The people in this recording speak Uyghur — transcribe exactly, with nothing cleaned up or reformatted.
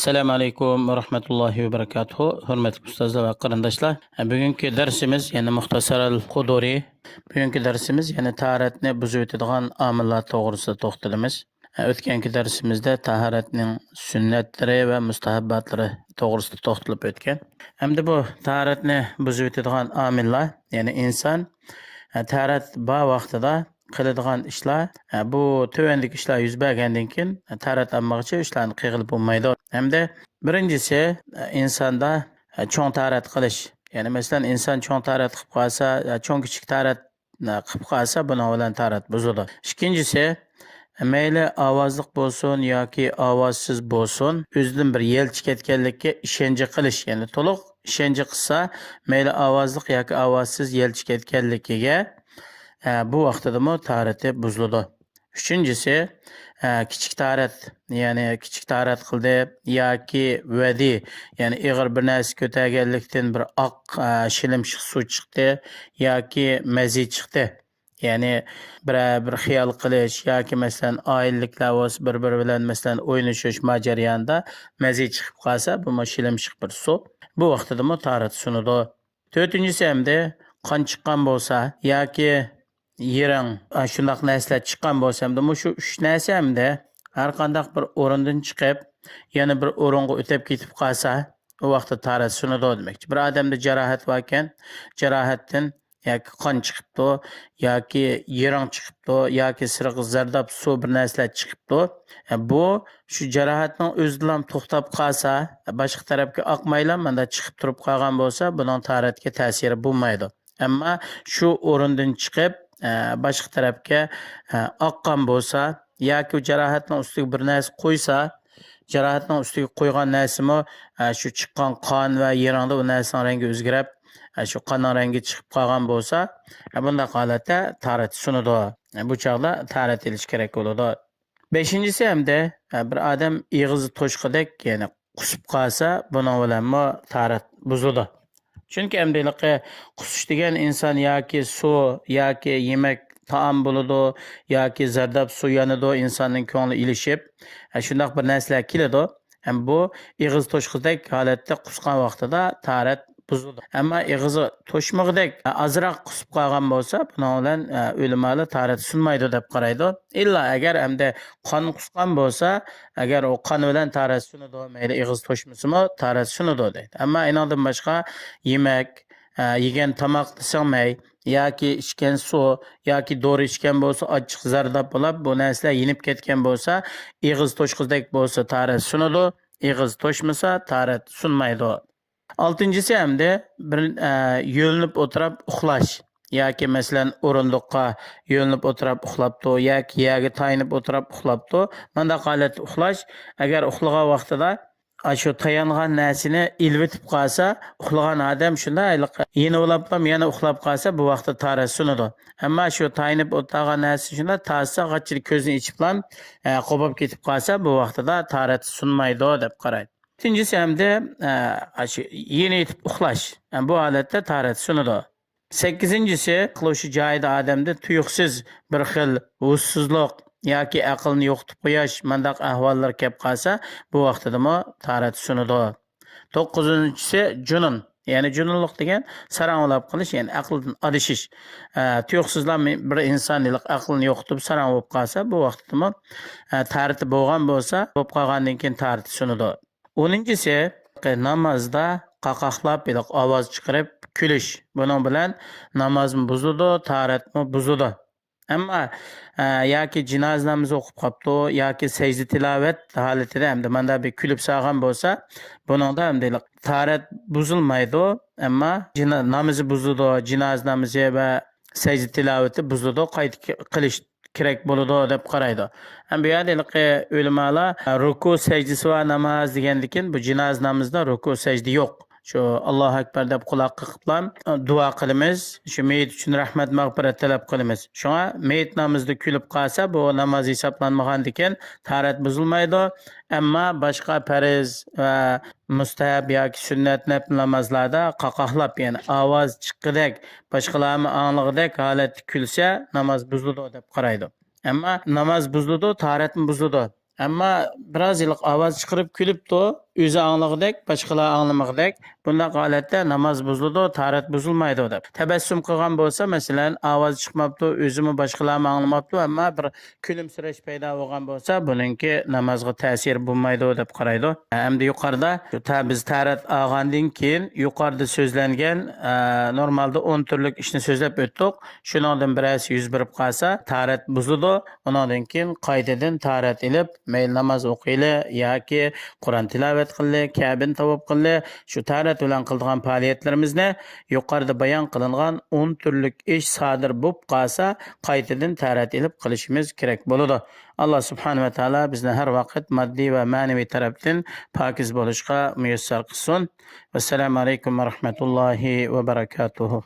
ئەسسالامۇ ئەلەيكۇم ۋە رەھمەتۇللاھى ۋە بەرىكاتۇھۇ. ھۆرمەتلىك ئۇستازلار ۋە قېرىنداشلار، بۈگۈنكى دەرسىمىز، يەنى مۇختەسەرەل قۇدۇرى. بۈگۈنكى دەرسىمىز، يەنى تاھارەتنى بۇزۇۋېتىدىغان ئامىللار توغرىسىدا توختىلىمىز. ئۆتكەنكى دەرسىمىزدە تاھارەتنىڭ سۈننەتلىرى ۋە مۇستەھەبباتلىرى توغرىسىدا توختىلىپ ئۆتكەن. ئەمدى بۇ تاھارەتنى بۇزۇۋېتىدىغان ئامىللار، يەنى ئىنسان تاھارەت بار ۋاقتىدا قىلىدىغان ئىشلار، بۇ تۆۋەندىكى ئىشلار يۈز بەرگەندىن كېيىن تاھارەت ئالمىغىچە ئىشلارنى قىلغىلى بولمايدۇ. ھەمدە بىرىنچىسى، ئىنساندا چوڭ تاھارەت قىلىش. يەنى مەسىلەن، ئىنسان چوڭ تاھارەت قىلىپ قالسا، چوڭ كىچىك تاھارەت قىلىپ قالسا، بۇنىڭ بىلەن تاھارەت بۇزۇلىدۇ. ئىككىنچىسى، مەيلى ئاۋازلىق بولسۇن ياكى ئاۋازسىز بولسۇن، ئۆزىدىن بىر يەلچۈك كەتكەنلىككە ئىشەنچ قىلىش، يەنى تولۇق ئىشەنچ قىلسا، مەيلى ئاۋازلىق ياكى ئاۋازسىز يەلچۈك كەتكەنلىكىگە، ئە، بۇ ۋاقتىدىمۇ تاھارىتى بۇزۇلىدۇ. ئۈچىنچىسى، ئە، كىچىك تاھارەت، يەنى كىچىك تاھارەت قىلدى ياكى ۋەدى، يەنى ئېغىر بىر نەرسە كۆتەرگەنلىكتىن بىر ئاق، ئە، شىلىمشىق سۇ چىقتى ياكى مەزى چىقتى. يەنى بىرەر بىر خىيال قىلىش ياكى مەسىلەن، ئائىلىلىكلەر بولسا بىر-بىرى بىلەن مەسىلەن ئوينىشىش، ما جەريانىدا مەزى چىقىپ قالسا، بۇمۇ شىلىمشىق بىر سۇ. بۇ ۋاقتىدىمۇ تاھارەت سۇنىدۇ. تۆتىنچىسى ئەمدى قان چىققان بولسا ياكى يىرىڭ، ئا، شۇنداق نەرسىلەر چىققان بولسا، ئەمدى مۇشۇ ئۈچ نەرسە ئەمدى ھەر قانداق بىر ئورۇندىن چىقىپ، يەنە بىر ئورۇنغا ئۆتۈپ كېتىپ قالسا، ئۇ ۋاقىتتا تاھارەت سۇنىدۇ دېمەكچى. بىر ئادەمدە جاراھەت باركەن، جاراھەتتىن ياكى قان چىقىپتۇ، ياكى يىرىڭ چىقىپتۇ، ياكى سىرىغا زەرداب سۇ بىر نەرسىلەر چىقىپتۇ. ئە، بۇ شۇ جاراھەتنىڭ ئۆزىدىلا توختاپ قالسا، باشقا تەرەپكە ئاقمايلا مانداق چىقىپ تۇرۇپ قالغان بولسا، بۇنىڭ تاھارەتكە تەسىرى بولمايدۇ. ئەمما شۇ ئورۇندىن چىقىپ، ئە، باشقا تەرەپكە، ئە، ئاققان بولسا ياكى جاراھەتنىڭ ئۈستىگە بىر نەرسە قويسا، جاراھەتنىڭ ئۈستىگە قويغان نەرسىمۇ، ئە، شۇ چىققان قان ۋە يىرىڭدا ئۇ نەرسىنىڭ رەڭگى ئۆزگىرىپ، ئە، شۇ قاننىڭ رەڭگى چىقىپ قالغان بولسا، ئە، بۇنداق ھالەتتە تاھارەت سۇنىدۇ. ئە، بۇ چاغدا تاھارەت ئېلىش كېرەك بولىدۇ. بەشىنچىسى ئەمدى، ئە، بىر ئادەم ئېغىزى توشقۇدەك، يەنى قۇسۇپ قالسا، بۇنىڭ بىلەنمۇ تاھارەت بۇزۇلىدۇ. چۈنكى ئەمدى ھېلىقى قۇسۇش دېگەن ئىنسان ياكى سۇ، ياكى يېمەك، تائام بولىدۇ، ياكى زەرداب سۇ يانىدۇ، ئىنساننىڭ كۆڭلى ئېلىشىپ، ئە، شۇنداق بىر نەرسىلەر كېلىدۇ. ھەم بۇ ئېغىز توشقۇدەك ھالەتتە قۇسقان ۋاقتىدا تاھارەت بۇزۇلىدۇ. ئەمما ئېغىزى توشمىغۇدەك، ئە، ئازراق قۇسۇپ قالغان بولسا، بۇنىڭ بىلەن، ئە، ئۆلىمالار تاھارەت سۇنمايدۇ دەپ قارايدۇ. ئىللا ئەگەر ئەمدى قان قۇسقان بولسا، ئەگەر ئۇ قان بىلەن تاھارەت سۇنىدۇ، مەيلى ئېغىز توشمىسىمۇ تاھارەت سۇنىدۇ دەيدۇ. ئەمما ئېنىڭدىن باشقا يېمەك، ئە، يېگەن تاماقتا سىڭمەي ياكى ئىچكەن سۇ ياكى دورا ئىچكەن بولسا، ئاچچىق زەرداب بولاپ، بۇ نەرسىلەر يېنىپ كەتكەن بولسا، ئېغىز توشقۇدەك بولسا تاھارەت سۇنىدۇ، ئېغىز توشمىسا تاھارەت سۇنمايدۇ. ئالتىنچىسى ئەمدى بىر، ئە، يۆلىنىپ ئولتۇراپ ئۇخلاش. ياكى مەسىلەن، ئورۇندۇققا يۆلىنىپ ئولتۇراپ ئۇخلاپتۇ، ياكى يەرگە تايىنىپ ئولتۇراپ ئۇخلاپتۇ. مانداق ھالەتتە ئۇخلاش، ئەگەر ئۇخلىغان ۋاقتىدا ئاشۇ تايانغان نەرسىنى ئېلىۋېتىپ قالسا، ئۇخلىغان ئادەم شۇنداق يېنىۋالاپلا يەنە ئۇخلاپ قالسا، بۇ ۋاقىتتا تاھارەت سۇنىدۇ. ئەمما شۇ تايىنىپ ئولتۇرغان نەرسە شۇنداق تارتسا، غاچچىدە كۆزىنى ئېچىپلا، ئە، قوپۇپ كېتىپ قالسا، بۇ ۋاقتىدا تاھارەت سۇنمايدۇ دەپ قارايدۇ. ئۈچىنچىسى ئەمدى، ئە، ئاشۇ يېنىۋېتىپ ئۇخلاش. ئە، بۇ ھالەتتە تاھارەت سۇنىدۇ. سەككىزىنچىسى، قىلىشى جايىدا ئادەمدە تۇيۇقسىز بىر خىل ھوشسىزلىق ياكى ئەقىلنى يوقىتىپ قويۇش، مانداق ئەھۋاللار كەپ قالسا، بۇ ۋاقتىدىمۇ تاھارەت سۇنىدۇ. توققۇزىنچىسى، جۇنۇن. يەنى جۇنۇنلۇق دېگەن ساراڭ بولاپ قېلىش، يەنى ئەقىلدىن ئادىشىش. ئە، تۇيۇقسىزلا بىر ئىنسان ھېلىقى ئەقلىنى يوقىتىپ ساراڭ بولۇپ قالسا، بۇ ۋاقتىدىمۇ، ئە، تاھارىتى بولغان بولسا، بولۇپ قالغاندىن كېيىن تاھارىتى سۇنىدۇ. ئونىنچىسى، نامازدا قاقاقلاپ، ھېلىقى ئاۋاز چىقىرىپ كۈلۈش. بۇنىڭ بىلەن نامازمۇ بۇزۇلىدۇ، تاھارەتمۇ بۇزۇلىدۇ. ئەمما، ئە، ياكى جىنازا نامىزى ئوقۇپ قاپتۇ، ياكى سەجدە تىلاۋەت ھالىتىدە ئەمدى ماندا بىر كۈلۈپ سالغان بولسا، بۇنىڭدا ئەمدى تاھارەت بۇزۇلمايدۇ، ئەمما جىنا-، نامىزى بۇزۇلىدۇ، جىنازا نامىزى ۋە سەجدە تىلاۋىتى بۇزۇلىدۇ، قايتا ك-، قىلىش كېرەك بولىدۇ دەپ قارايدۇ. ھەم بۇ يەردە ھېلىقى ئۆلىمالار، ئە، رۇكۇ سەجدىسى بار ناماز دېگەندىكىن، بۇ جىنازا نامىزىدا رۇكۇ سەجدە يوق. شۇ ئاللاھۇ ئەكبەر دەپ قۇلاق قېقىپلا دۇئا قىلىمىز. شۇ مېيىت ئۈچۈن رەھمەت، مەغپىرەت تەلەپ قىلىمىز. شۇڭا مېيىت نامىزىدا كۈلۈپ قالسا، بۇ ناماز ھېسابلانمىغاندىكىن تاھارەت بۇزۇلمايدۇ. ئەمما باشقا پەرز ۋە مۇستەھەب ياكى سۈننەت نەپلى نامازلاردا قاقاقلاپ، يەنى ئاۋاز چىققۇدەك، باشقىلارمۇ ئاڭلىغۇدەك ھالەتتە كۈلسە، ناماز بۇزۇلىدۇ دەپ قارايدۇ. ئەمما ناماز بۇزۇلىدۇ، تاھارەتمۇ بۇزۇلىدۇ. ئەمما بىراز ھېلىقى ئاۋاز چىقىرىپ كۈلۈپتۇ، ئۆزى ئاڭلىغۇدەك، باشقىلار ئاڭلىمىغۇدەك، بۇنداق ھالەتتە ناماز بۇزۇلىدۇ، تارەت بۇزۇلمايدۇ دەپ. تەبەسسۇم قىلغان بولسا، مەسىلەن، ئاۋاز چىقماپتۇ، ئۆزىمۇ باشقىلارمۇ ئاڭلىماپتۇ، ئەمما بىر كۈلۈمسىرەش پەيدا بولغان بولسا، بۇنىڭكى نامازغا تەسىرى بولمايدۇ دەپ قارايدۇ. ئەمدى يۇقىرىدا شۇ تا-، بىز تارەت ئالغاندىن كېيىن يۇقىرىدا سۆزلەنگەن، ئە، نورمالدا ئون تۈرلۈك ئىشنى سۆزلەپ ئۆتتۇق. شۇنىڭدىن بىرەرسى يۈز بېرىپ قالسا، تارەت بۇزۇلىدۇ. ئۇنىڭدىن كېيىن قايتىدىن تارەت ئېلىپ، مەيلى ناماز ئوقۇيلى ياكى قۇرئان تىلاۋەت قىللى، كەبىنى تاۋاپ قىللى، شۇ تارەت بىلەن قىلىدىغان پائالىيەتلىرىمىزنى يۇقىرىدا بايان قىلىنغان ئون تۈرلۈك ئىش سادىر بولۇپ قالسا، قايتىدىن تارەت ئېلىپ قىلىشىمىز كېرەك بولىدۇ. ئاللا سۇبھانە ۋە تائالا بىزنى ھەر ۋاقىت ماددىي ۋە مەنىۋى تەرەپتىن پاكىز بولۇشقا مۇيەسسەر قىلسۇن. ۋەسسالامۇ ئەلەيكۇم ۋە رەھمەتۇللاھى ۋە بەرەكاتۇھۇ.